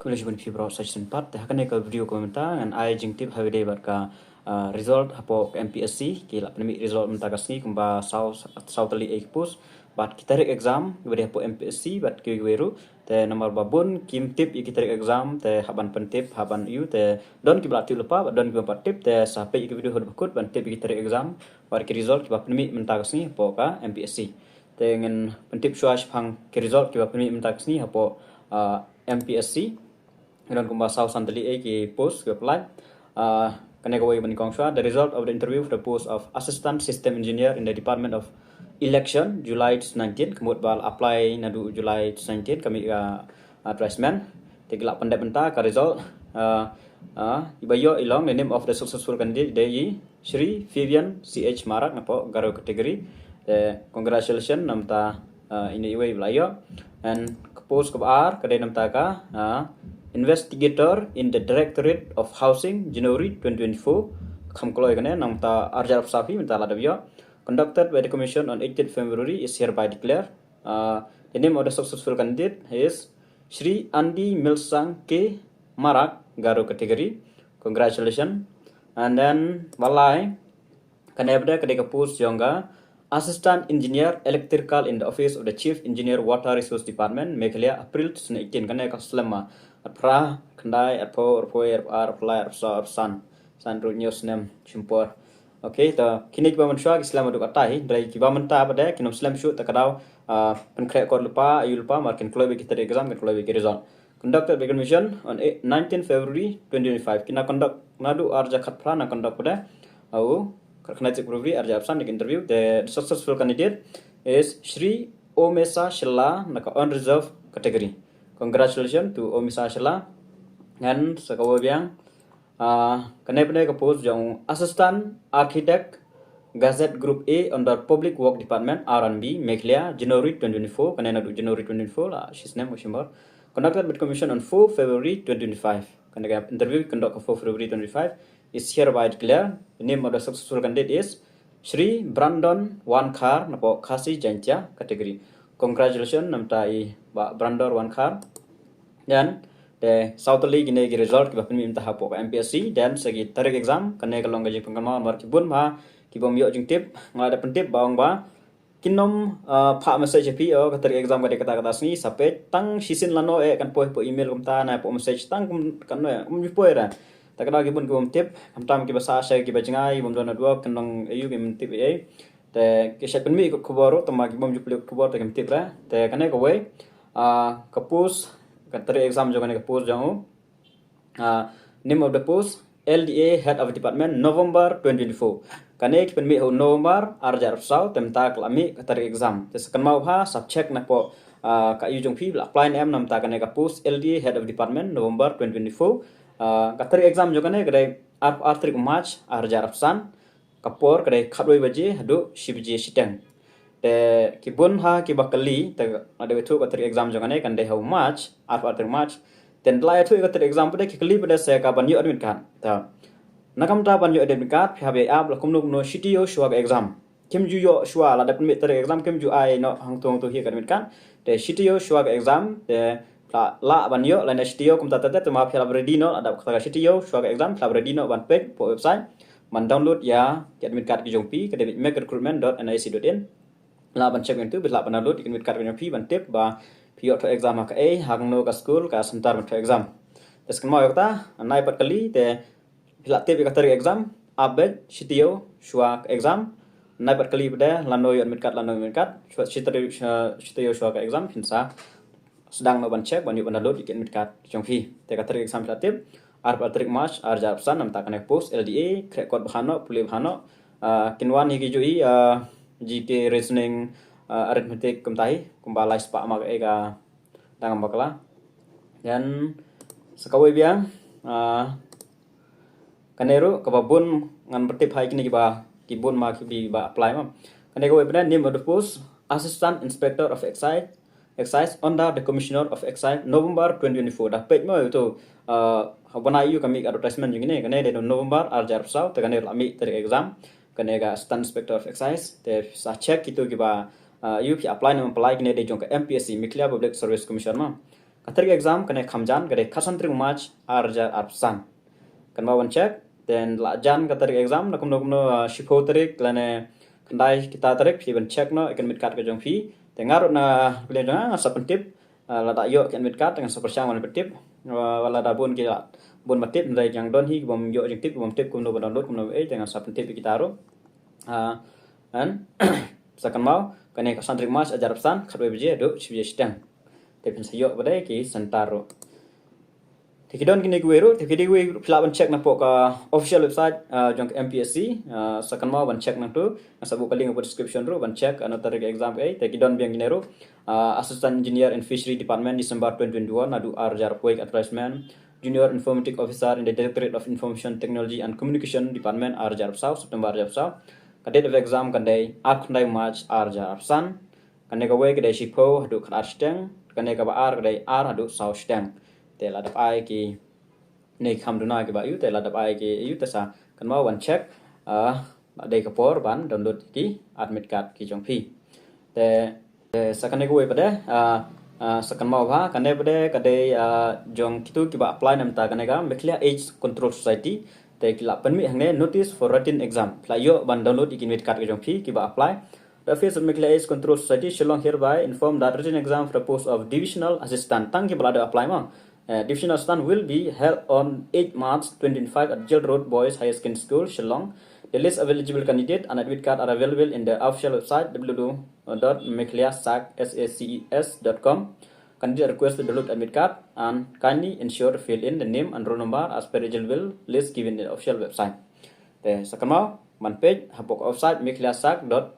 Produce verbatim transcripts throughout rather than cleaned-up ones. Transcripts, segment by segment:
Khublei shibun phi baroh sa shisien pat. Te ha kane ka video kaba mynta ngan ai jingtip ha kaba ïadei bad ka, ah, result hapoh ka M P S C. Ki la pynmih result mynta ka sngi kumba saw, saw tylli ei ki post bad ki tarik exam kiba dei hapoh M P S C bad kiwei kiwei ruh. Te namar ba bun kim tip ïa ki tarik exam, te hap ban pyntip, hap ban ïoh, te don kiba la tip lypa bad don kiba pat tip. Te sa peit ïa ki video haduh ba kut ban tip ïa ki tarik exam bad ki result kiba pynmih mynta ka sngi hapoh ka M P S C. Te ngan pyntip shuwa shaphang ki result kiba pynmih mynta ka sngi hapoh, ah, M P S C. Ngi don kumba saw san tylli ei ki post kiba apply. Ah, kane kawei ban kong shuwa, the result of the interview for the post of Assistant System Engineer in the Department of Election, July two thousand nineteen, ka mut ba la apply naduh July two thousand nineteen, ka mih ka advertisement. Te ki la pyndep mynta ka result, ah, ah, iba ïoh i long, the name of the successful candidate dei i Shri Vivian C H Marak napoh Garo category. Te congratulations namar, ah, ine iwei ba la ïoh. And ka post kaba ar ka dei namar ka, ah, Investigator in the Directorate of Housing, January twenty twenty-four. Kham kloi kane, namar ar hajar arphew saw hi mynta la dep ïoh. Conducted by the Commission on eighteenth February, is hereby declared. Ah, the name of the successful candidate is Shri Andi Milsang K Marak, Garo category. Congratulations. And then ba lai, kane pat ka dei ka post jong ka Assistant Engineer Electrical in the Office of the Chief Engineer, Water Resource Department, Meghalaya, April two thousand eighteen. Kane ka slem ma, arphew phra, khyndai, arphew, arphew wei, arphew ar, arphew lai, arphew saw, arphew san. San ruh hynñiew snem shim por. Okay, to kine kiba mynshuwa ki slem haduh katta hi, hynrei kiba mynta pat de kim slem shuh, te ka daw, ah, pynkhreh kot lypa, ïoh lypa, namar kin kloi beit ki tarik exam, kin kloi beit ki result. Conducted by Commission on eight, nineteen February twenty twenty-five. Ki nang conduct naduh ar hajar khatphra, nang conduct pat de. Au, khatkhynde tarik February ar hajar arphew san, ïa ka interview. The successful candidate is Shri Omesa Shylla na ka unreserved category. Congratulations to Omesa Shylla. Ngan sa kawei biang, ah, kane pat ka post jong Assistant Architect, Gazette Group A, under Public Work Department, R and B, Meghalaya, January twenty twenty-four. Kane naduh January twenty twenty-four, la shi snem u shim bor. Conducted by Commission on four February twenty twenty-five. Kane ka interview conduct ka four February twenty twenty-five, is hereby declared. The name of the successful candidate is Shri Brandon Wankhar napoh Khasi Jaintia category. Congratulations namar i Bah Brandon Wankhar. Then te saw tylli kine ki result kiba pynmih mynta hapoh ka M P S C. Then sa ki tarik exam, kane ka long ka jingpynkynmaw namar ki bun ma ki bym ïoh jingtip, nga la dep pyntip ba ong ba kin ym, ah, phah message ïa phi, oh, ka tarik exam ka dei kata kata sngi, sa peit tang shisien lano eh kan poi hapoh email kumta, na hapoh message tang kum kano eh, um ju poi re. Te ka daw ki bun ki bym tip, khamtam kiba sah sha kiba jngai, bym don network, kin long aïu kim tip ei ei. Te ki shait pynmih ki khubor ruh, tangba ki bym ju pule khubor te kim tip re. Te kane kawei, ah, ka post, ka tarik exam jong kane ka post jong u. Ah, name of the post, L D A Head of Department, November twenty twenty-four. Kane ki pynmih ha u November ar hajar arphew saw, te mynta ka la mih ka tarik exam. Te sa kynmaw bha, sa check napoh, ah, ka aïu jong phi ba la apply ne em namar kane ka post L D A Head of Department, November twenty twenty-four. Ah, ka tarik exam jong kane ka dei arphew ar tarik March ar hajar arphew san. Ka por ka dei khatwei baje haduh shi baje shiteng. Te ki bun ha kiba kylli, te nga dei wei thuh ka tarik exam jong kane kan dei ha u March, arphew ar tarik March. Te ynda la ïathuh ïa ka tarik exam pat de ki kylli pat de sa ka ban ïoh admit card. Te na ka bynta ban ïoh admit card, phi hap ïa ap la kumno kumno shi taïew shuwa ka exam. Kim ju ïoh shuwa, la dep pynmih tarik exam kim ju ai noh hangto hangto hi ka admit card. Te shi taïew shuwa ka exam, te la, lah ban ïoh, lane shi taïew kumta te te, te ma phi hap ready noh, la dep kata ka shi taïew shuwa ka exam, phi hap ready noh ban peit hapoh website ban download ïa ki admit card ki jong phi, ka dei beit mec recruitment dot N I C dot in. Lah ban check ïa tu, beit lah ban download ïa ki admit card ki jong phi ban tip ba phi ïoh thoh exam ha kaei, hangno ka school, ka center ban thoh exam. Te sa kynmaw ïa kata, nai pat kylli, te phi lah tip ïa ka tarik exam, ap beit shi taïew shuwa ka exam. Nai pat kylli pat de, lano ïoh admit card, lano ïoh admit card, shuwa shi taïew, shi taïew shuwa ka exam, phin sa sdang noh ban check, ban ïoh ban download ïa ki admit card jong phi. Te ka tarik exam phi lah tip, arphew ar tarik March ar hajar arphew san, namar kane ka post L D A, khreh kot bha noh, pule bha noh. Ah, kin wan hi ki jong i, ah, G K, reasoning, ah, arithmetic kumta hi, kumba lai spah ma kaei ka dang bakla. Then sa kawei biang, ah, kane ruh kaba bun ngan pyntip ha kine kiba, ki bun ma kiba apply ma. Kane kawei pat de, name of the post, Assistant Inspector of Excise, Excise under the Commissioner of Excise, November twenty twenty-four. Da peit mo ïa tu, ah, ha bnai ïa ka mih advertisement jong kine, kane dei November ar hajar arphew saw, te kane la mih tarik exam, kane ka Assistant Inspector of Excise, te sa check ïa tu kiba, ah, ïa phi apply ne em apply, kine dei jong ka M P S C, Meghalaya Public Service Commission ma. Ka tarik exam kane kham jan ka dei khatsan tarik March ar hajar arphew san. Kan ba wan check, then la jan ka tarik exam na kumno kumno, ah, shiphew tarik lane khyndai kita tarik phi ban check noh ïa ka admit card ka jong phi. Te nga ruh na ka liang jong nga nga sa pyntip, ah, lada ïoh ka admit card ngan sa pyrshang ban pyntip. Ah, lada bun ki la bun ba tip, hynrei ki dang don hi ki bym ïoh jingtip, ki bym tip kumno ban download kumno ba ei, te ngan sa pyntip ïa kita ruh. Ah, and sa kynmaw, kane khatsan tarik March ar hajar arphew san, khatwei baje haduh shi baje shiteng. Te phin sa ïoh pat de ki center ruh. Te ki don kine kiwei ruh, te ki dei kiwei ruh phi lah ban check na poh ka official website, ah, jong ka M P S C, ah, sa kynmaw ban check nangtu, nga sa buh ka link ha description ruh ban check, ah, na tarik exam kaei, te ki don biang kine ruh, ah, Assistant Engineer in Fishery Department, December twenty twenty-one, naduh ar hajar arphew wei ka advertisement, Junior Informatic Officer in the Directorate of Information Technology and Communication Department, ar hajar arphew saw, September ar hajar arphew saw. Ka date of exam kan dei ar khyndai March ar hajar arphew san. Kane kawei ka dei shiphew haduh khatar shiteng, kane kaba ar ka dei ar haduh saw shiteng. Te la dep ai kine ki kham duna kiba ïoh, te la dep ai ki ïoh, te sa kynmaw wan check, ah, la dei ka por ban download ki admit card ki jong phi. Te, te sa kane kawei pat de, ah, ah, sa kynmaw bha, kane pat de ka dei, ah, jong kitu kiba apply na mynta kane ka Meghalaya Age Control Society. Te ki la pynmih hangne notice for written exam. Phi la ïoh ban download ïa ki admit card ki jong phi kiba apply. The office of Meghalaya Age Control Society, Shillong hereby inform that written exam for the post of divisional assistant, tang kiba la dep apply mo, eh, divisional assistant will be held on eight March twenty twenty-five at Jail Road Boys Higher Secondary School, Shillong. The list of eligible candidate and admit card are available in the official website, W W W dot meghalaya sac, S A C E S dot com. Candidate request to download admit card and kindly ensure to fill in the name and roll number as per eligible list given in the official website. Te sa kynmaw ban peit hapoh ka website meghalaya sac dot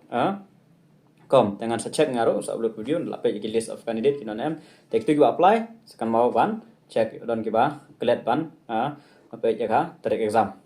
com. Te ngan sa check nga ruh, sa upload video, la peit ki list of candidate ki don em. Te kitu kiba apply, sa kynmaw ban check, don kiba klet ban, ah, peit ïa ka tarik exam.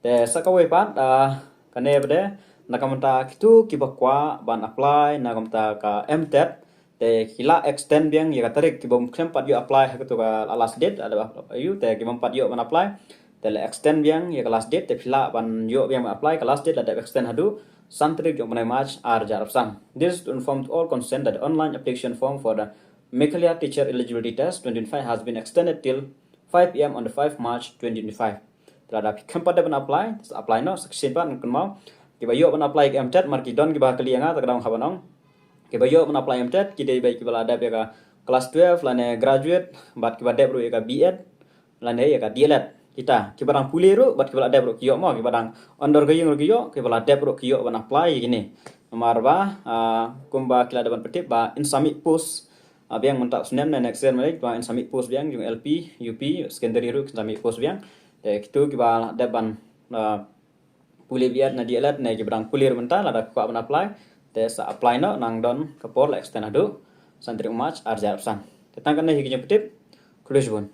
Te sa kawei pat, ah, kane pat de, na ka bynta kitu kiba kwah ban apply na ka bynta ka M TET, te ki la extend biang ïa ka tarik, ki bym khlem pat ïoh apply ha katu ka last date, la dep ïoh, te ki bym pat ïoh ban apply, te la extend biang ïa ka last date, te phi lah ban ïoh biang ban apply, ka last date la dep extend haduh san tarik jong u bnai March ar hajar arphew san. This is to inform to all concerned that the online application form for the Meghalaya Teacher Eligibility Test twenty twenty-five has been extended till five P M on the five March twenty twenty-five. Te lada phi khlem pat dep ban apply, sa apply noh, sa shisien pat ngan kynmaw. Kiba ïoh ban apply ka M TET, mar ki don kiba kylli ïa nga, te ka dang hap ban ong. Kiba ïoh ban apply M TET, ki dei ba kiba la dep ïa ka class twelve, lane graduate, bad kiba dep ruh ïa ka B Ed, lane ïa ka D L Ed. Kita, kiba dang pule ruh, bad kiba la dep ruh ki ïoh mo, kiba dang under ka ïing ruh ki ïoh, kiba la dep ruh ki ïoh ban apply ïa kine. Namar ba, ah, kumba ki la dep ban pyntip ba yn sa mih post, ah, biang mynta u snem ne next year mynta, ba yn sa mih post biang, jong L P, U P, secondary ruh, yn sa mih post biang. Te kitu kiba la dep ban, ah, pule B Ed ne D L Ed ne kiba dang pule ruh mynta, lada kwah ban apply, te sa apply noh, nang don ka por la extend haduh san tarik March ar hajar arphew san. Te tang kane hi ki jingpyntip, khublei shibun.